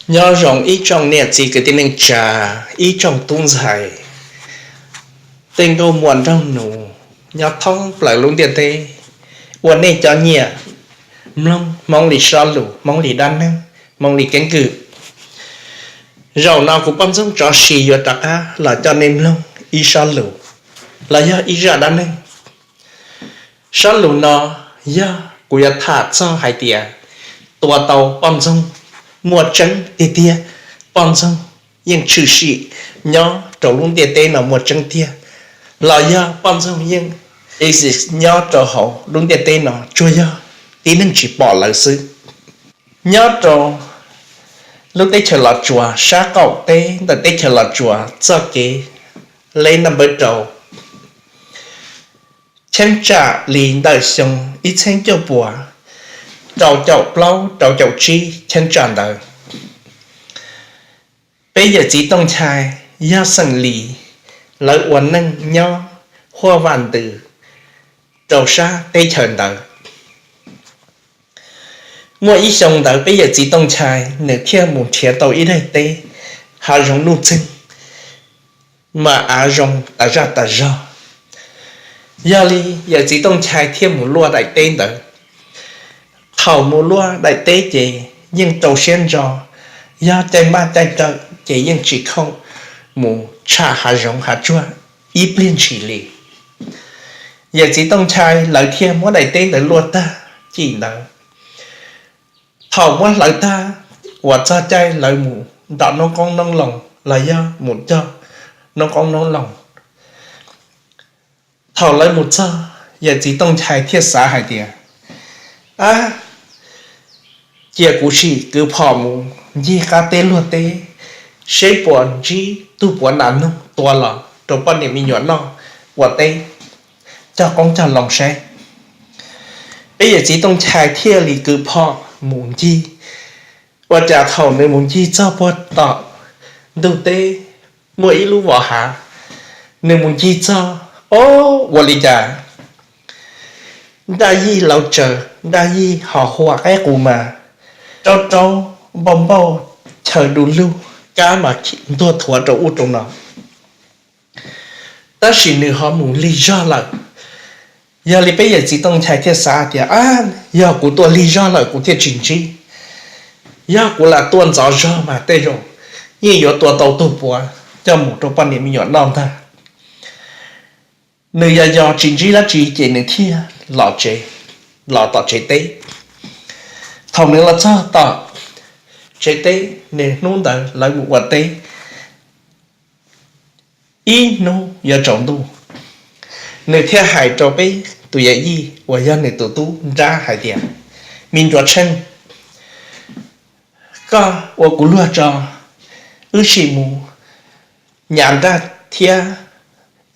Nyob zoo ib tsoom niam txiv kwv tij neej tsa, ib tsoom tub ntxhais, tej nkauj muam nraug nus nyob thoob plaws lub ntiaj teb, uas nej cov nyiam mloog Hmoob li sob lus, Hmoob li dab neeg, Hmoob li keeb kwm. Zaum no kuv poj ntxoog Tsov Sis yuav rov qab los coj nej mloog ib sob lus los yog ib zaj dab neeg. Sob lus no yog kuv yuav tham txog hais tias tua tau poj ntxoog muaj tseeb tiag tiag, poj ntxoog yeej tshwm sim nyob rau lub ntiaj teb no muaj tseeb tiag, los yog poj ntxoog yeej exist nyob rau hauv lub ntiaj teb no, tsuas yog tib neeg tsis pom lawv xwb. Nyob rau lub teb chaws Los Tsuas sab qaum teb ntawm teb chaws Los Tsuas txoj kev lej naj npawb rau, cheeb tsam li ntawm xyoo ib txhiab cuaj puas rau caum plaub rau caum tsib cheeb tsam ntawd, peb yawm txiv Tooj Nchai yog xeem Lis, lawv ua neej nyob huaj vam ntws rau sab teb chaws ntawd. Muaj ib xyoo ntawd peb yawm txiv Tooj Nchai nws thiaj mus nrhiav tau ib daim teb hav zoov nuj txeeg, mas av zoo tas zaj tas zog. Yog li yawm txiv Tooj Nchai thiaj mus luaj daim teb ntawd. Thaum mus luaj daim teb ces yeej rau siab ntso, yog caij maj caij kawm ces yeej tsis khoom mus tsham hav zoov hav tsuag ib pliag ntshis li. Yawm txiv Tooj Nchai lawv thiaj muab daim teb ntawd luaj tag cim ntawd. Thaum muab hlawv tag, uas txog caij lawv mus nrog noob qoob noob loo los yog mus cog noob qoob noob loo, thaum lawv mus txog, yawm txiv Tooj Nchai thiaj xav hais tias, ab, cia kuv sim kwv phom mus ncig qab teb luag teb, seb puas ntsib tug puav nas noog tua los rau poj niam me nyuam noj ua teb, cog qoob cog loo saib. Peb yawm txiv Tooj Nchai thiaj li kwv phom mus ncig. Ua cas thaum nws mus ncig txog puag tom ntug teb muaj ib lub vos hav, nws mus ncig txog, o, ua li cas nraj yij laus tsaws, nraj yij ho huam qaib qus mas raub raub npauj npauj, chaw du lug, kab mas ntuag thuav rau ub rau no. Tab sis nws ho mus lig zog lawm. Yog li peb yawm txiv Tooj Nchai thiaj xav tias, ab, yog kuv tua lig zog lawm kuv thiaj tsis ntsib. Yog kuv lam tua ntxov zog mas tej zaum yeej yuav tua tau tug puav coj mus rau poj niam me nyuam noj ntag. Nws yog yog tsis ntsib dab tsi ces nws thiaj los tsev, los tom tsev teb. Thaum nws los txog tom tsev teb, nws hnub ntawd lawv mus ua teb, ib hnub yuav tsaus ntuj, nws thiaj hais rau peb tus yawm yij uas yog nws tus tub nrab hais tias, me nruas tsheej, koj ua kuv luag tso, wb sim mus nyas nraj thiab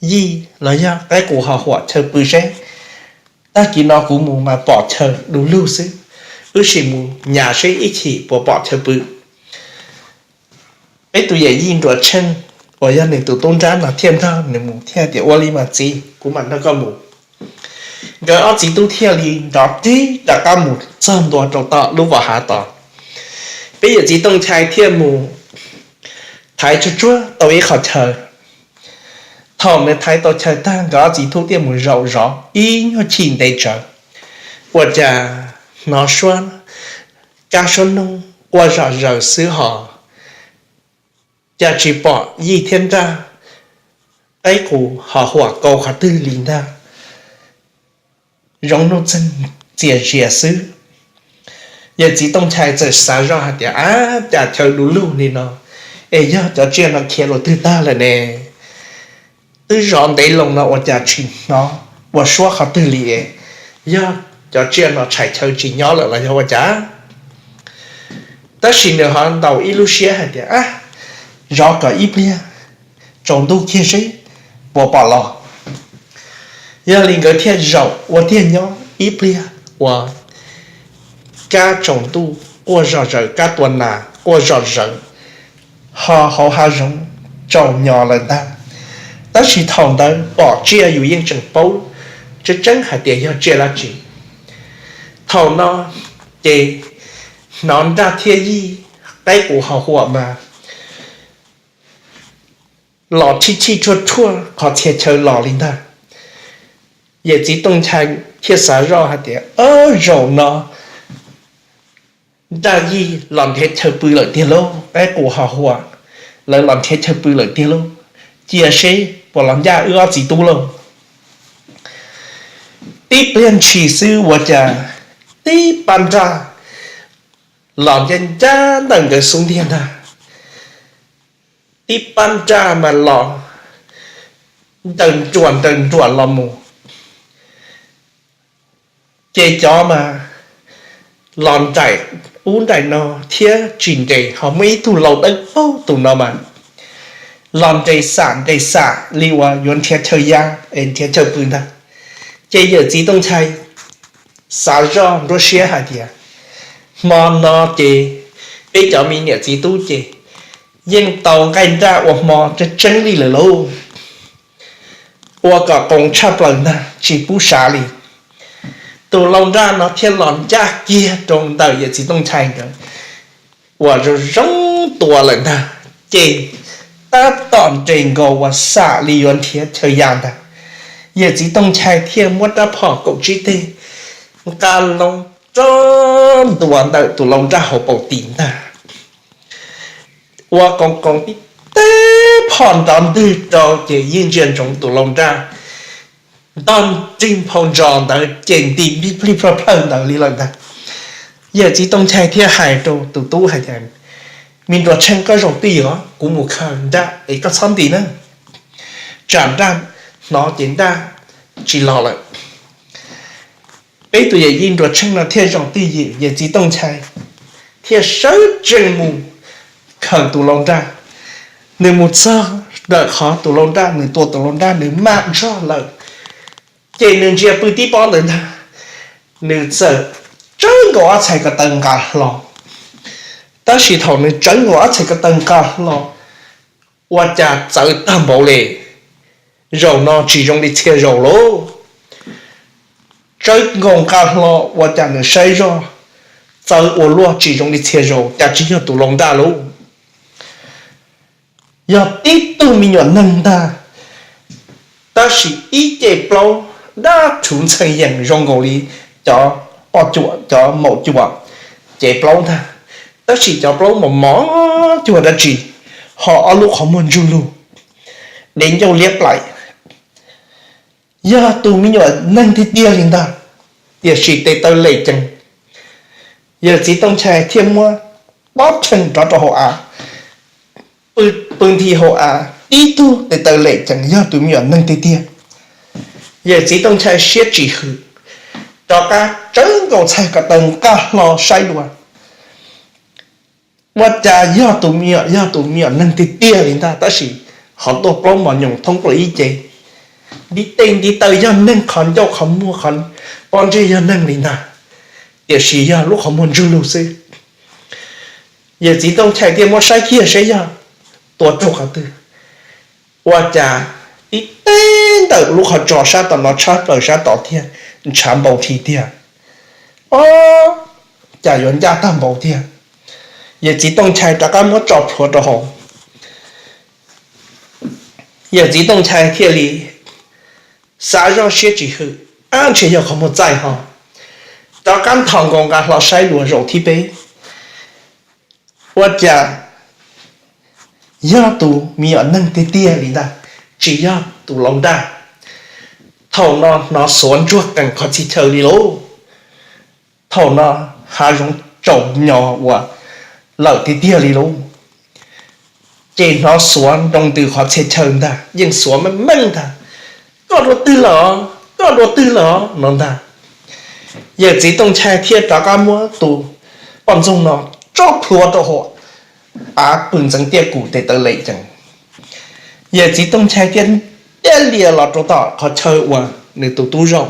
yij los yog qaib qus ho huam chaw pw seb. Tag kis no kuv mus mas pom chaw du lug xwb, wb sim mus nyas seb ib chim puas pom chaw pw. Peb tus yawm yij nruas tsheej uas yog nws tus tub nrab no thiaj nrog nws mus thiab tias, ua li mas txiv, kuv mam nrog koj mus. Nkawd ob txiv tub thiaj li nrov tig rov qab mus txog ntua rau tom lub vos hav tod. Peb yawm txiv Tooj Nchai thiaj mus thaiv tsuag tsuag tau ib qho chaw. Thaum nws thaiv tau chaw tag, nkawd ob txiv tub thiaj mus zaum zov ib nyuag chim ntev tsawv, ua cas hnov suab kab suab noog quaj zom zaws xwb hos cas tsis pom yij thiab nraj, qaib qus ho huam kau qhov twg li ntag. Zoov nuj txeeg txias zias xwb. Yawm txiv Tooj Nchai txawm xav zoj hais tias, ab, cas chaw du lug li no es yog cov tsiaj no khiav lawm twg tag lawm ne? Twb zov ntev loo no ua cas tsis hnov ua suab qhov twg li es? Yog cov tsiaj no tshais chaw tsis nyob lawm los yog ua cas? Tab sis nws ho ntaus ib lub siab hais tias, ab, zov kom ib pliag tsaus ntuj kiag seb puas pom los. Yog li nkawd thiaj zaum ua tiag nyob ib pliag uas kab tsaus ntuj quaj zom zaws, kab tua nas quaj zom zaws, ho hauv hav zoov tsaus nyo lawm ntag. Tab sis thaum ntawd pom tsiaj yus yeej tseem paub tseeb tseeb hais tias yog tsiaj dab tsi. Thaum no ces hnov nraj thiab yij Qaib qus haus huam mas los thij thij rhuaj rhuaj qhov txhia chaw los li ntag. Yawm txiv Tooj Nchai thiaj xav zoj hais tias, Ob, zaum no Nraj Yij los nrhiav chaw pw lawm tiag lauj, qaib qus haus huam lawv los nrhiav chaw pw lawm tiag lauj. Cia seb puas los ncaj wb ob txiv tub lauj. Tib pliag ntshis xwb ua cas tib pab nraj los ncaj ncaj ntawm nkawd xub ntiag ntag. Tib pab nraj mas los nraws nruas nraws nruas los mus, ces cov mas los nraim ub nraim no thiab tsis nres, ho muaj ib tug laus dawb paug tus no mas los nres xam nres xam li uas yuav nrhiav chaw ya es nrhiav chaw pw ntag. Ces yawm txiv Tooj Nchai xav zoj nruab siab hais tias, Hmo no ces peb cov me niam txiv tub ces yeej tau nqaij nraj ua hmo tseeb tseeb li lawm lauj. Ua kom qoos tshaj plaws ntag tsis pub sav li. Tus laus nraj no thiaj los ncaj kiag rau ntawm yawm txiv Tooj Nchai nkawd uas zoo zoo tua lawm ntag, ces tab tom nres nkaus uas xam li yuav nrhiav chaw ya ntag. Yawm txiv Tooj Nchai thiaj muab rab phom kaum tsib teg nqa loo rov ntua ntawm tus laus nraj hauv paus tim ntag. Ua qoos qoos tib teg phom nrov ntwg rau ces yeej ntsia ntsoov tus laus nraj ntog nrig nphau ntsos ntawd ces nti nplij plij plawg plawg ntawd li lawm ntag. Yawm txiv Tooj Nchai thiaj hais rau tus tub hais tias, Me Nruas Tsheej, koj zaum twj ywm, kuv mus khaws nraj es koj txhob nti na. Tsam nraj hnov ces nraj tsis los lawm. Peb tus yawm yij Nruas Tsheej no thiaj zaum twj ywm, yawm txiv Tooj Nchai thiaj sawv tsees mus khaws tus laus nraj. Nws mus txog ntawm qhov tus laus nraj, nws tua tus laus nraj nws maj nrog lawm, ces nws ntsia pw tib pob ntawd ntag, nws txawm tsawb nkaus ob txhais ko taw nqa hlo. Tab sis thaum nws tsawb nkaus ob txhais ko taw nqa hlo, ua cas txawv tag npaum li. Zaum no tsis zoo li txhia zaus lauj. Tsawb nkaus nqa hlo ua cas nws saib zoj txawv ua luaj tsis zoo li txhia zaus, cas tsis yog tus laus nraj lauj. Yog tib tug me nyuam neeg ntag, tab sis ib ce plaub dab rhuv ntxhee yees zoo nkaus li cov poj cuam cov maum cuam cev plaub ntag, tab sis cov plaub mos mos cuag dab tsi, ho ob lub qhov muag ntsug lug, dev ncauj liab plaim. Yog tus me nyuam neeg tiag tiag li ntag, tiam sis tes taw lem cees. Yawm txiv Tooj Nchai thiaj muab pob rhees rov rau hauv av, pw nthi hauv av tib tug tes taw lem cees yog tus me nyuam neeg tiag tiag. Yawm txiv Tooj Nchai siab tsis hwm, rov qab tsawb nkaus txhais ko taw nqa hlo saib dua. Ua cas yog tus me nyuam, yog tus me nyuam neeg tiag tiag li ntag, tab sis ho tuaj plaub mos nyoos thoob plaws ib ce. Ntiv tes ntiv taw yog neeg, qhov ncauj qhov muag qhov pob ntseg yog neeg li ntag, tiam sis yog lub qhov muag ntsug lug xwb. Yawm txiv Tooj Nchai thiaj muab saib kiag saib yog tua raug qhov twg. Ua cas tib teg ntawm lub qhov tsos sab tom no tshab plaws sab tod thiab ntshav npau nthi tiag. Ob, cas yuav ncaj tag npaum tiag. Yawm txiv Tooj Nchai rov qab muab tso plhuav rau hauv. Yawm txiv Tooj Nchai thiaj li xav zoj siab tsis hwm, ab, ntshe yog qhov muag txaij ho. Rov qab nthos nkaus nqa hlo saib dua zaum thib peb. Ua cas yog tus me nyuam neeg tiag tiag li ntag, tsis yog tus laus nraj. Thaum no hnov xuav ntsuag qees qhov txhia chaw li lauj. Thaum no hav zoov tsaus nyo ua lawm tiag tiag li lauj. Ces hnov xuav nroo ntws qhov txhia chaw ntag, yeej xuav meej meej ntag. Koj dua twg lawm? Koj dua twg lawm no ntag. Yawm txiv Tooj Nchai thiaj rov qab muab tus poj ntxoog no tso plhuav rau hauv av pw ntxeev tiaj kum tes taw lem cees. Yawm txiv Tooj Nchai thiaj tiaj lias los rau tom qhov chaw uas nws tus tub zaum.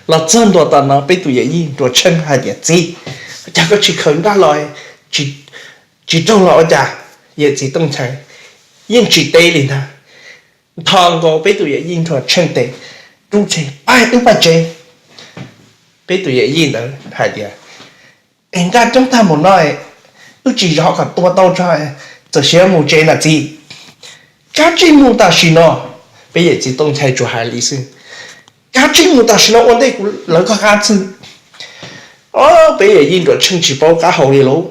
Los txog ntua tom no peb tus yawm yij Nruas Tsheej hais tias, Txiv, cas koj tsis khaws nraj los, tsis raug los ua cas? Yawm txiv Tooj Nchai yeej tsis teb li ntag, nthos nkaus peb tus yawm yij Nruas Tsheej tes, rub tseg pab wb pab tsev. Peb tus yawm yij ntawd hais tias, Es nraj coob tag npaum no, wb tsis zov kom tua tau tso, txawm siav mus tsev na txiv. Kav tsij mus tam sim no. Peb yawm txiv Tooj Nchai tsuas hais li xwb, kav tsij mus tam sim no ua ntej kuv lawv koj qab txwg. Peb yawm yij Nruas Tsheej tsis paub qab hau li lauj.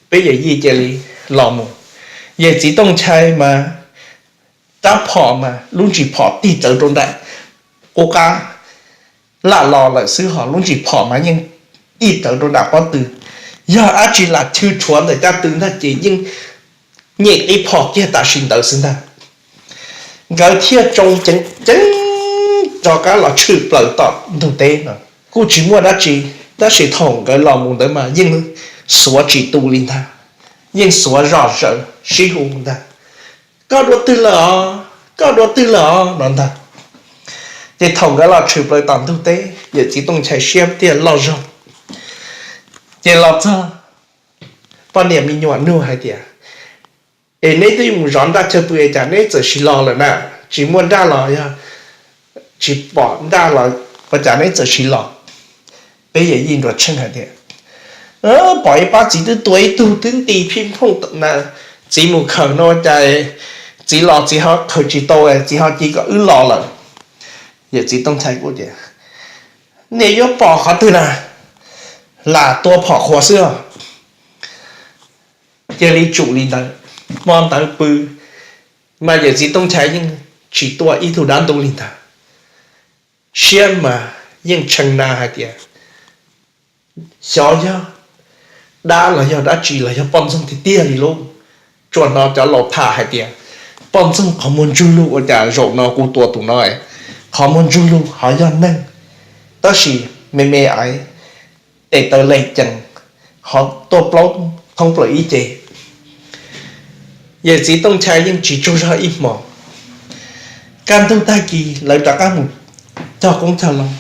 Peb yawm yij cia li los mus. Yawm txiv Tooj Nchai mas rab phom mas lub ntsis phom tig rawv rau nram qub qab, lam los lawm xwb ho lub ntsis phom mas yeej tig rawv rau nram pob tw. Yog dab tsi lam chwv tshuav ntawm caj tw ntag ces yeej nyem qib phom kiag tam sim ntawd xwb ntag. Nkawd thiaj tsoo ceev ceev rov qab los tshwm plaws tom ntug teb no. Kuj tsis muaj dab tsi, tab sis thaum nkawd los mus ntawd mas yeej xuav tsis tu li ntag, yeej xuav zom zaws sib hu ntag, koj dua twg lawm os, koj dua twg lawm os no ntag. Ces thaum nkawd los tshwm plaws tom ntug teb, yawm txiv Tooj Nchai siab thiaj loj zog. Ces los txog, poj niam me nyuam nug hais tias, es neb twb yuav mus zov nraj chaw pw es cas neb txawm sis los lawm na? Tsis muaj nraj los yog tsis pom nraj los ua cas neb txawm sis los? Peb yawm yij Nruas Tsheej hais tias, pom ib pab txiv twb tua ib tug twb nti phij phooj na, txiv mus khawm no ua cas txiv los txiv ho khawm tsis tau, txiv ho cia kom wb los lawm. Yawm txiv Tooj Nchai kuj tias, nej yuav pom qhov twg na, lam tua phom qhuav xwb os. Cia li tsum li ntawd, hmo ntawd pw mas yawm txiv Tooj Nchai yeej tsis tua ib tug dab ntub li ntag. Siab mas yeej tshee na hais tias, xyov yog dab los yog dab tsi los yog poj ntxoog tiag tiag li lauj. Tsuas hnov cov laus tham hais tias, poj ntxoog qhov muag ntsug lug, ua cas zaum no kuv tua tus no, qhov muag ntsug lug ho yog neeg, tab sis me me aiv, tes taw le cees, ho tuaj plaub thoob plaws ib ce. Yawm txiv Tooj Nchai yeej tsis tsaug zog ib hmos. Kaj ntug tag kis lawv rov qab mus cog qoob cog loo,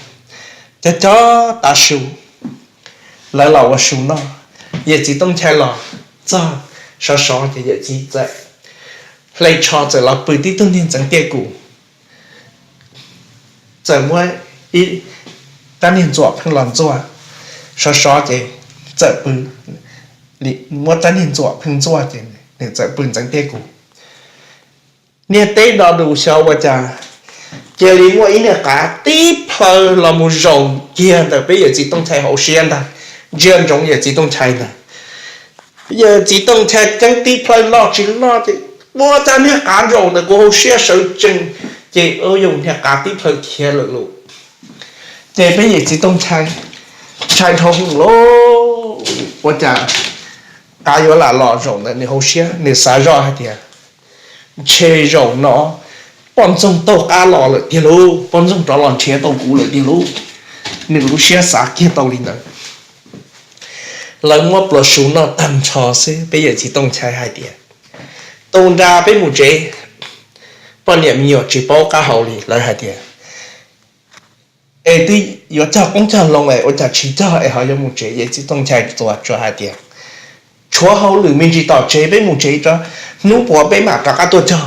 cog cog tav su, lawv los ua su noj. Yawm txiv Tooj Nchai los txog sov sov ces yawm txiv txawm hle tsho txawm los pw tib tug niag ntxeev tiaj kus, txawm muab ib rab niag ntxuam pheej los ntxuaj, sov sov ces txawm pw, muab rab niag ntxuam pheej ntxuaj ces nws txawm pw ntxeev tiaj kus. Niag teb do dus xyov ua cas, cia li muaj ib niag qav tib plhaw los mus zaum kiag ntawm peb yawm txiv Tooj Nchai hauv siab ntag, ntsia ntsoov yawm txiv Tooj Nchai ntag. Yawm txiv Tooj Nchai ceeb tib plhaw loj tsis loj ces, ua cas niag qav zaum ntawm kuv hauv siab sawv tsees, ces ua yus niag qav tib plhaw khiav lawm lauj. Ces peb yawm txiv Tooj Nchai ntshai dhau hwv lauj, ua cas qav yuav lam los zaum ntawm nws hauv siab, nws xav zoj hais tias, ntshe zaum no poj ntxoog taug qab los lawm tiag lauj, poj ntxoog rov los nrhiav tau kuv lawm tiag lauj. Nws lub siab xav kiag tau li ntawd. Lawv muab pluas su noj tag nrho xwb, peb yawm txiv Tooj Nchai hais tias, tu nra peb mus tsev, poj niam me nyuam tsis paub qab hau li. Lawv hais tias, es twb yuav cog qoob cog loo es ua cas tsis cog es ho yuav mus tsev? Yawm txiv Tooj Nchai txawm hais tias, tshuav hauj lwm me ntsis tom tsev, peb mus tsev tso, hnub puav peb mam rov qab tuaj cog.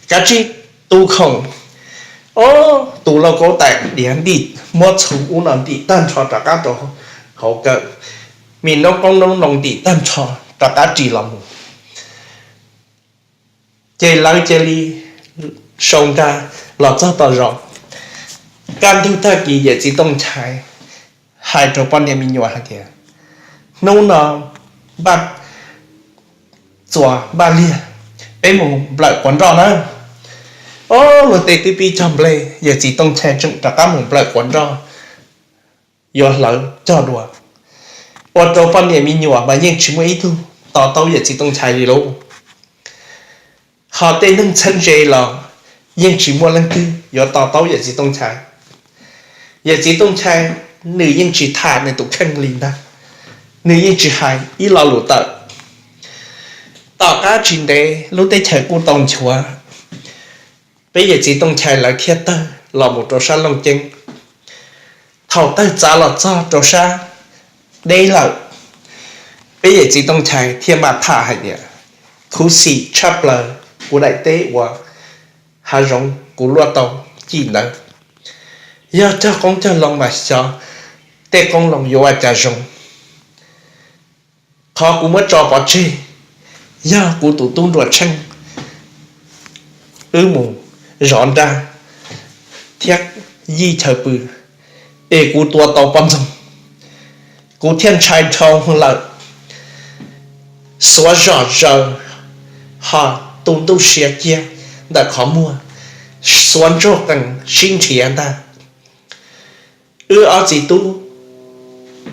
Kav tsij tu khoom, o, tus lauj kaub tais diav ntim, muab txhuv ub no ntim tag nrho rov qab rau hauv kawm, me noob qoob noob loo ntim tag nrho rov qab ris los mus. Ces lawv cia li sau nra los txog tom zos. Kaj ntug tag kis yawm txiv Tooj Nchai hais rau poj niam me nyuam hais tias, hnub no npaj txuas npaj liag, peb mus nplawm quav nroj nawb. O, luag tej twb pib cog nplej, yawm txiv Tooj Nchai tseem rov qab mus nplawm quav nroj yuav hlawv cog dua, ua rau poj niam me nyuam mas yeej tsis muaj ib tug to taub yawm txiv Tooj Nchai li lauj. Ho tej neeg txheeb ze los yeej tsis muaj leej twg yuav to taub yawm txiv Tooj Nchai. Yawm txiv Tooj Nchai nws yeej tsis tham nws tus kheej li ntag, nws yeej tsis hais ib lo lus tawm. Tom qab tsis ntev lub teb chaws kuj tau nchuav, peb yawm txiv Tooj Nchai lawv thiaj tawg los mus rau sab Looj Ceeb. Thaum tawg txav los txog rau sab deb lawm, peb yawm txiv Tooj Nchai thiaj mam tham hais tias, khuv xim tshaj plaws kuv daim teb uas hav zoov kuv luaj tau cim ntawd, yog cog qoob cog loo mas xyov tej qoob loo yuav ua cas zoo. Qhov kuv muab tso pov tseg yog kuv tus tub Nruas Tsheej, wb mus zov nraj thiab yij chaw pw, es kuv tua tau poj ntxoog. Kuv thiaj ntshai dhau lawm, xuav zom zaws ho tu ntuj siav kiag ntawm qhov muag, xuav ntsuag qees sib nrhiav ntag. Wb ob txiv tub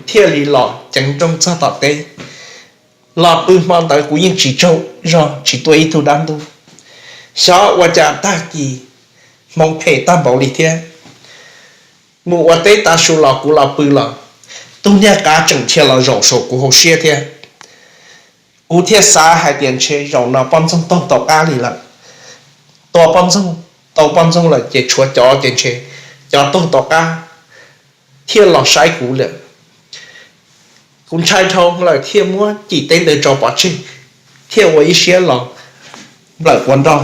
thiaj li los ceev nrooj txog tom teb. Los pw hmo ntawd kuv yeej tsis tsaug zog tsis tua ib tug dab ntub. Xyov ua cas tag kis hmoov phem tag npaum li thiab. Mus ua teb tav su los kuv los pw los, tug niag qav tseem dhia los zaum saum kuv hauv siab thiab. Kuv thiaj xav hais tias ntshe zaum no poj ntxoog taug tau qab li lawm. Tua poj ntxoog, tau poj ntxoog lawm ces tshuav cov ces ntshe cov taug tau qab thiaj los saib kuv lawm. Kuv ntshai dhau lawm thiaj muab cim teb ntawd tso pov tseg, thiaj ua ib siab los nplawm quav nroj.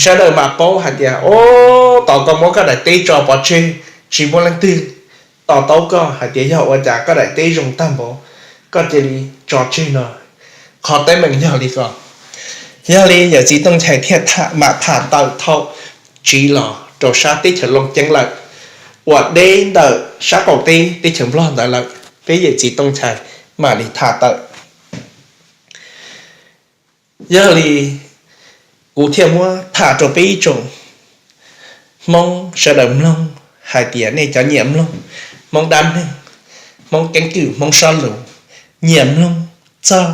Sawv daws mam paub hais tias, o, tos koj muab koj daim teb tso pov tseg, tsis muaj leej twg to taub koj hais tias yog ua cas koj daim teb zoo tag npaum, koj cia li tso tseg no. Qhov teeb meem yog li ko. Yog li yawm txiv Tooj Nchai thiaj mam tham tawm thaum tsiv los rau sab teb chaws Looj Ceeb lawm, uas deb ntawm sab qaum teb teb chaws Nplog ntawd lawm, peb yawm txiv Tooj Nchai mam li tham tawm. Yog li kuv thiaj muab tham rau peb ib tsoom Hmoob sawv daws mloog hais tias nej cov nyiam mloog Hmoob dab neeg, Hmoob keeb kwm, Hmoob sob lus, nyiam mloog txog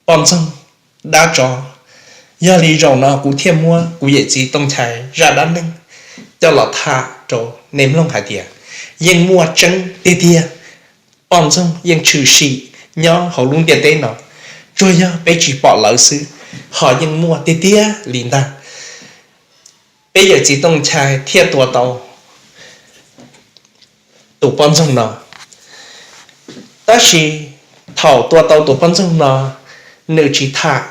poj ntxoog, dab tsov. Yog li zaum no kuv thiaj muab kuv yawm txiv Tooj Nchai zaj dab neeg coj los tham rau nej mloog hais tias yeej muaj tseeb tiag tiag. Poj ntxoog yeej tshwm sim nyob hauv lub ntiaj teb no, tsuas yog peb tsis pom lawv xwb, ho yeej muaj tiag tiag li ntag. Peb yawm txiv Tooj Nchai thiaj tua tau tus poj ntxoog no. Tab sis thaum tua tau tus poj ntxoog no, nws tsis tham.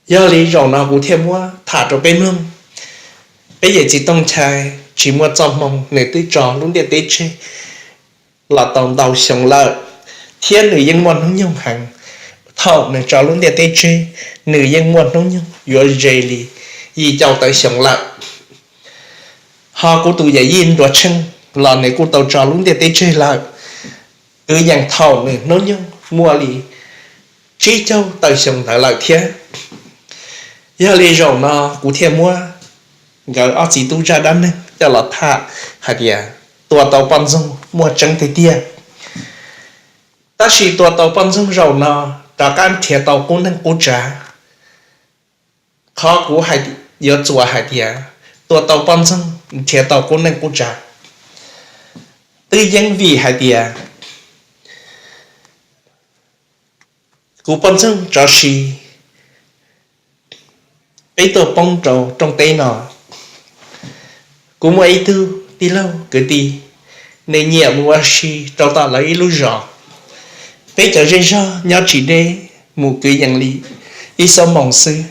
Yog li zaum no kuv thiaj muab tham rau peb mloog. Peb yawm txiv Tooj Nchai tsis muaj txoj hmoo, nws twb tso lub ntiaj teb tseg los tau ntau xyoo lawm, thiab nws yeej muaj hnub nyoog heev. Thaum nws tso lub ntiaj teb tseg, nws yeej muaj hnub nyoog yuav ze li yim caum tawm xyoo lawm. Ho kuv tus yawm yij Nruas Tsheej los nws kuj tau tso lub ntiaj teb tseg lawm, kwv yees thaum nws hnub nyoog muaj li tsib caug tawm xyoo ntawd lawm thiab. Yog li zaum no kuv thiaj muab nkawd ob txiv tub zaj dab neeg coj los tham hais tias tua tau poj ntxoog muaj tseeb tiag tiag. Tab sis tua tau poj ntxoog zaum no rov qab nrhiav tau qub neej qub tsav. Qhov kuv yuav txuas hais tias tua tau poj ntxoog nrhiav tau qub neej qub tsav, twb yeej vim hais tias kuv poj ntxoog tsov si, peb tuaj poob rau rooj teb no. Kuv muaj ib tug tij laug kwv tij, nws nyiam mus ua si rau tom lawv ib lub zos. Peb cov zej zog nyob tsis deb, mus kwv yees li ib xuab moos xwb.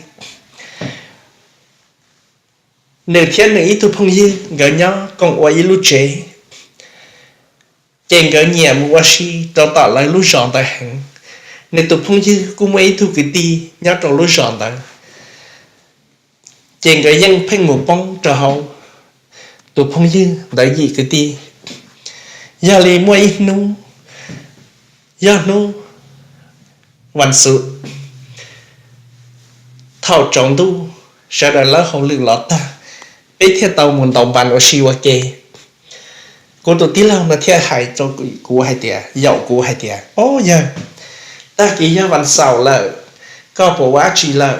Nws thiab nws ib tug phooj ywg nkawd nyob koom ua ib lub tsev, ces nkawd nyiam mus ua si rau tom lawv lub zos ntawd heev. Nws tus phooj ywg kuj muaj ib tug kwv tij nyob rau lub zos ntawd, ces nkawd yeej pheej mus poob rau hauv tus phooj ywg ntawd yim kwv tij. Yog li muaj ib hnub, yog hnub vas xuv, thaum tsaus ntuj sawv daws lawb hauj lwm los tag, peb thiaj tau mus ntaus npas ua si ua ke. Kuv tus tij laug no thiaj hais rau kuv hais tias, yaum kuv hais tias, o yawg, tag kis yog vas xaum lawm, koj puas ua dab tsi lawm?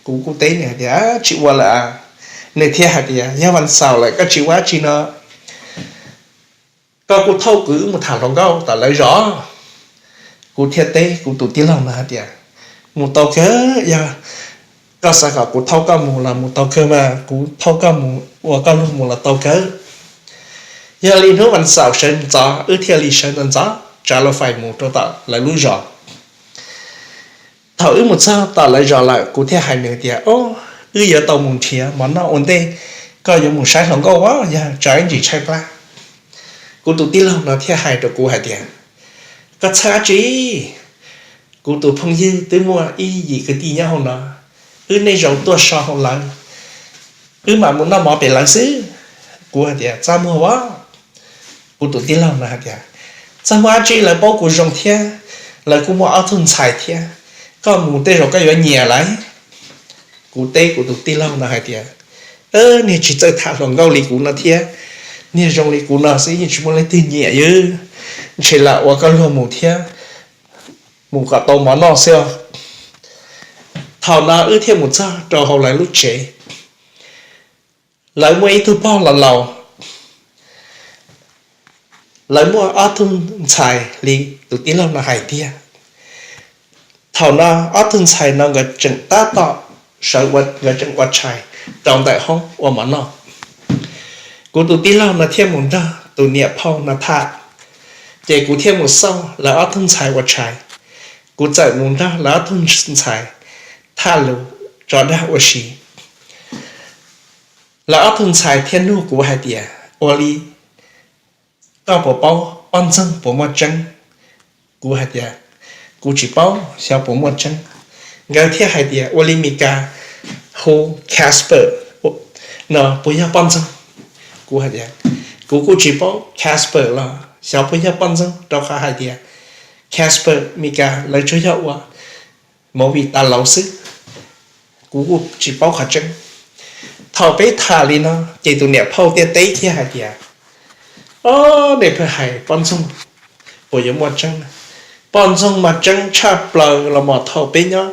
Kuv kuj teb nws hais tias tsis ua lawm. Nws thiaj hais tias yog vas xaum lawm koj tsis ua dab tsi no, koj kuj thauj kuv wb mus tham hluas nkauj tom lawv zos. Kuv thiaj teb kuv tus tij laug no hais tias, mus tau kawg, yog koj xav kom kuv thauj koj mus los mus tau kawg mas, kuv thauj koj mus ua koj luag mus los tau kawg. Yog li hnub vas xaum sawv ntxov wb thiaj li sawv ntxov ntxov tsav luv fais mus rau tom lawv lub zos. Thaum wb mus txog tom lawv zos lawm kuv thiaj hais nws tias, o, wb yuav tau mus nrhiav mov noj ua ntej, koj yuav mus saib hluas nkauj, yog tsam ib ntsis tshaib plab. Kuv tus tij laug no thiaj hais rau kuv hais tias, Koj txhawj dab tsi? Kuv tus phooj ywg twb muaj ib yim kwv tij nyob hauv no, wb nej zaum tuaj so hauv lawv, wb mam mus noj mov pem lawv xwb. Kuv hais tias, Txaj muag as. Kuv tus tij laug no hais tias, Txaj muag dab tsi, lawv paub kuv zoo thiab, lawv kuj muaj ob tug ntxhais thiab, koj mus tej zaum koj yuav nyiam lawv. Kuv teb kuv tus tij laug no hais tias, Niag tsis txawj tham hluas nkauj li kuv no thiab, niag zoo li kuv no xwb yeej tsis muaj leej twg nyiam yus, ntshe lam ua koj luag mus thiab, mus kom tau mov noj xwb. Thaum no wb thiaj mus txog rau hauv lawv lub tsev. Lawv muaj ib tug pog laus laus, lawv muaj ob tug ntxhais li tus tij laug no hais tiag. Thaum no ob tug ntxhais no nkawd tseem tab tom sawv, nkawd tseem ua tshais rau ntawm hoob ua mov noj. Kuv tus tij laug no thiaj mus nrog tus niam phauj no tham, ces kuv thiaj mus xauj lawv ob tug ntxhais ua tshais. Kuv txawm mus nrog lawv ob tug ntxhais tham lus tso dag ua si. Lawv ob tug ntxhais thiaj nug kuv hais tias, Ua li koj puas paub poj ntxoog puas muaj tseeb? Kuv hais tias, Kuv tsis paub xyov puas muaj tseeb. Nkawd thiaj hais tias, Ua li Mis Kas hu Casper no puas yog poj ntxoog? Kuv hais tias, Kuv kuj tsis paub Casper los xyov puas yog poj ntxoog, rau qhov hais tias Casper Mis Kas lawv tsuas yog ua movie tas laus xwb. Kuv kuj tsis paub qhov tseeb. Thaum peb tham li no ces tus niam phauj thiaj teb kiag hais tias, Ob, nej pheej hais poj ntxoog puas yuav muaj tseeb. Poj ntxoog mas tseeb tshaj plaws los mas thaum peb nyob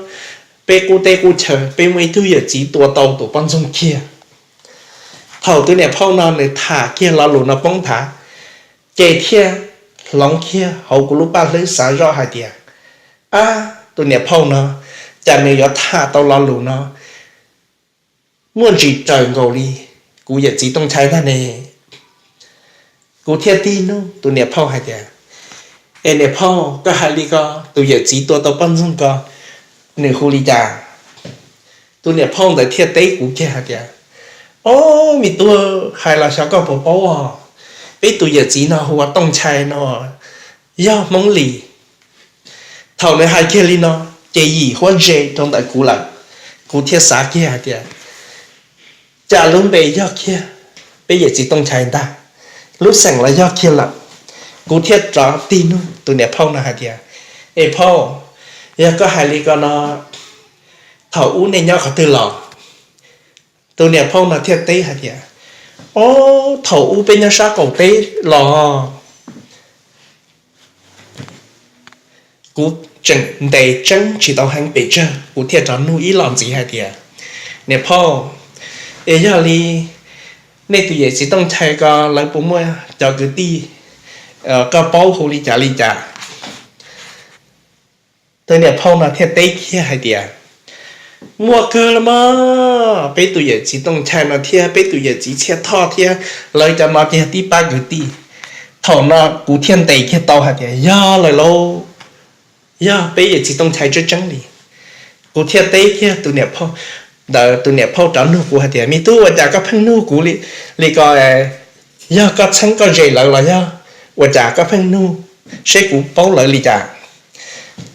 peb qub teb qub chaw, peb muaj ib tug yawm txiv tua tau tus poj ntxoog kiag. Thaum tus niam phauj no nws tham kiag lo lus no poob nthav, ces thiaj hloov kiag hauv kuv lub paj hlwb xav zoj hais tias, Ab, tus niam phauj no, cas nws yuav tham tau lo lus no muaj ntsis raws nkaus li kuv yawm txiv Tooj Nchai ntag ne. Kuv thiaj tig nug tus niam phauj hais tias, Es niam phauj, koj hais li ko, tus yawm txiv tua tau poj ntxoog ko nws hu li cas? Tus niam phauj ntawd thiaj teb kuv kiag hais tias, Ob, me tub, hais los xyov koj puas paub os, peb tus yawm txiv no hu ua Tooj Nchai no, yog Hmoob Lis. Thaum nws hais kiag li no, ces yim huab ntse rau ntawm kuv lawm. Kuv thiaj xav kiag hais tias, Cas lub npe yog kiag peb yawm txiv Tooj Nchai ntag, lub xeem los yog kiag lawm. Kuv thiaj rov tig nug tus niam phauj no hais tias, Es phauj, yog koj hais li ko no, thaum ub nej nyob qhov twg los? Tus niam phauj no thiaj teb hais tias, Ob, thaum ub peb nyob sab qaum teb los. Kuv tseem ntes tseeb tsis tau heev pes tsawg, kuv thiaj rov nug ib los ntxiv hais tias, Niam phauj, es yog li nej tus yawm txiv Tooj Nchai ko lawv puas muaj cov kwv tij, koj paub hu li cas li cas? Tus niam phauj no thiaj teb kiag hais tias, Muaj kawg los mas, peb tus yawm txiv Tooj Nchai no thiab peb tus yawm txiv Txhiaj Thoj thiab lawv cov no ces yog tib pab kwv tij. Thaum no kuv thiaj ntes kiag tau hais tias, Yog lawm lauj, yog peb yawm txiv Tooj Nchai tseeb tseeb li. Kuv thiaj teb kiag tus niam phauj ntawd, tus niam phauj rov nug kuv hais tias, Me tub, ua cas koj pheej nug kuv li ko? Yog koj txheeb koj ze lawv los yog ua cas koj pheej nug seb kuv paub lawv li cas?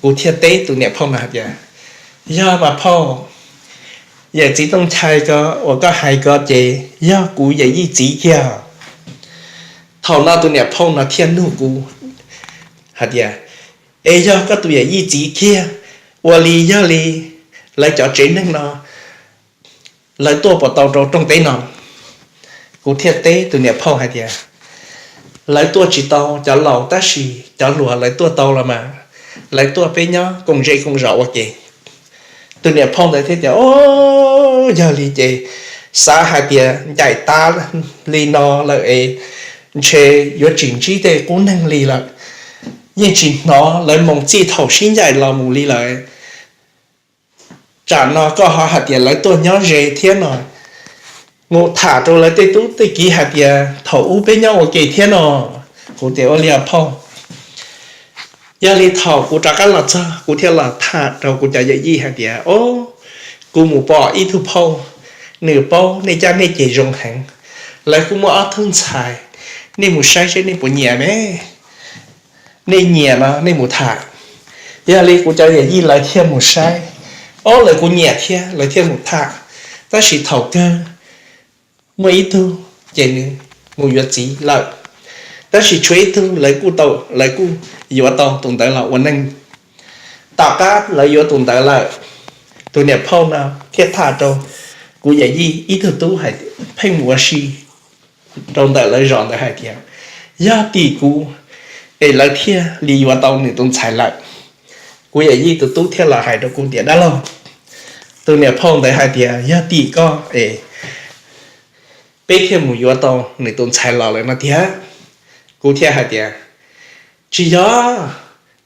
Kuv thiaj teb tus niam phauj no hais tias, Yog mas phauj, yawm txiv Tooj Nchai ko uas koj hais ko ces yog kuv yawm yij txiv kiag. Thaum no tus niam phauj no thiaj nug kuv hais tias, Es yog koj tus yawm yij txiv kiag, ua li yog li lawv cov tsev neeg no lawv tuaj puas tau rau rooj teb no? Kuv thiaj teb tus niam phauj hais tias, Lawv tuaj tsis tau cov laus tab sis cov hluas lawv tuaj tau los mas, lawv tuaj peb nyob koom zej koom zos ua ke. Tus niam phauj ntawd thiaj tias, O, yog li ces xav hais tias ncaim tas li no lawm es ntshe yuav tsis ntsib tej qub neeg li lawm. Yeej tsis hnov lawv moo txij thaum sib ncaim los mus li lawm. Tsam no koj ho hais tias lawv tuaj nyob ze thiab no, mus tham rau lawv tej tub tej kiv hais tias thaum ub peb nyob ua ke thiab no. Kuv tias, Ua li os phauj. Yog li thaum kuv rov qab los txog kuv thiaj los tham rau kuv cov yawm yij hais tias, O, kuv mus pom ib tug phauj, nws paub nej caj nej ces zoo heev, lawv kuj muaj ob tug ntxhais, nej mus saib seb nej puas nyiam me. nej nyiam no nej mus tham. Yog li kuv cov yawm yij lawv thiaj mus saib, ob lawv kuv nyiam thiab lawv thiaj mus tham. Tab sis thaum kawg muaj ib tug ces nws mus yuav txiv lawm, tab sis tshuav ib tug lawv kuj tau, lawv kuj yuav tau tus ntawd los ua neej. Tom qab lawv yuav tus ntawd lawm, tus niam phauj no thiaj tham rau kuv yawm yij ib tug tub hais, pheej mus ua si rau ntawm lawv zos ntawd hais tias yog tim kuv es lawv thiaj li yuav tau nws tus ntxhais lawm. Kuv yawm yij tus tub thiaj los hais rau kuv tias dab laug, tus niam phauj ntawd hais tias yog tim koj es peb thiaj mus yuav tau nws tus ntxhais los lawm no tiag. Kuv thiaj hais tias tsis yog,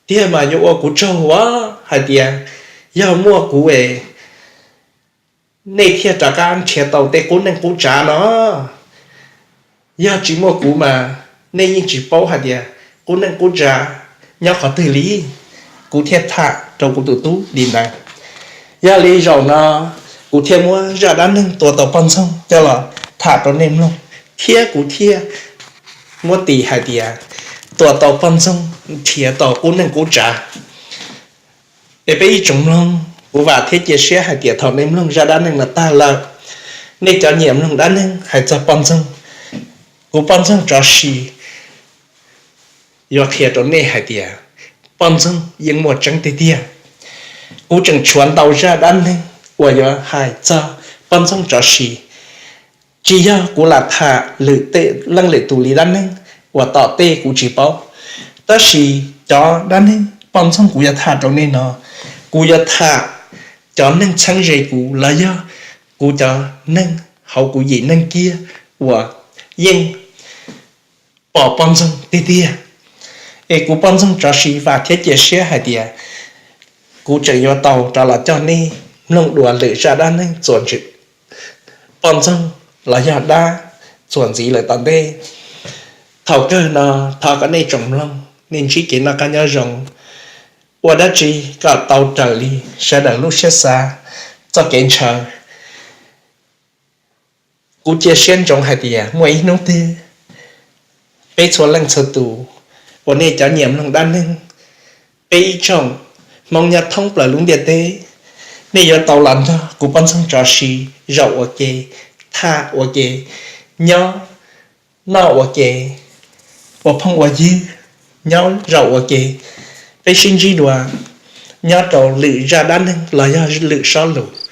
tiag mas yuav ua kuv tsaug ua hais tias yog muaj kuv es nej thiaj rov qab nrhiav tau tej qub neej qub tsav no. Yog tsis muaj kuv mas nej yeej tsis paub hais tias qub neej qub tsav nyob qhov twg li. Kuv thiaj tham rau kuv tus tub li ntawd. Yog li zaum no kuv thiaj muab zaj dab neeg tua tau poj ntxoog coj los tham rau nej mloog, thiab kuv thiaj muab tis hais tias tua tau poj ntxoog nrhiav tau qub neej qub tsav. Es peb ib tsoom mloog, kuv vam thiab cia siab hais tias thaum nej mloog zaj dab neeg no tag lawm, nej cov nyiam mloog dab neeg hais txog poj ntxoog, kuv poj ntxoog tsov si yuav qhia rau nej hais tias poj ntxoog yeej muaj tseeb tiag tiag. Kuv tseem tshuav ntau zaj dab neeg uas yuav hais txog poj ntxoog tsov si. Tsis yog kuv lam tham lwm tej leej lwm tus li dab neeg uas tom tej kuv tsis paub, tab sis cov dab neeg poj ntxoog kuv yuav tham rau nej no, kuv yuav tham cov neeg txheeb ze kuv los yog kuv cov neeg hauv kuv yim neeg kiag uas yeej pom poj ntxoog tiag tiag. Es kuv poj ntxoog tsov si vam thiab cia siab hais tias kuv tseem yuav tau rov los coj nej mloog dua lwm zaj dab neeg txuas ntxiv, poj ntxoog los yog dab txuas ntxiv lawm tom ntej. Thaum kawg no thov kom nej tsoom mloog nej ntsib kev noj qab nyob zoo, ua dab tsi kom tau raws li sawv daws lub siab xav, txoj kev ntshaw. Kuv cia siab ntsoov hais tias muaj ib hnub twg peb txhua leej txhua tus uas nej cov nyiam mloog dab neeg, peb ib tsoom Hmoob nyob thoob plaws lub ntiaj teb, nej yuav tau los nrog kuv poj ntxoog tsov si zaum ua ke, tham ua ke, nyob noj ua ke, ua phooj ua ywg, nyob zaum ua ke. Peb sib ntsib dua nyob rau lwm zaj dab neeg los yog lwm sob lus.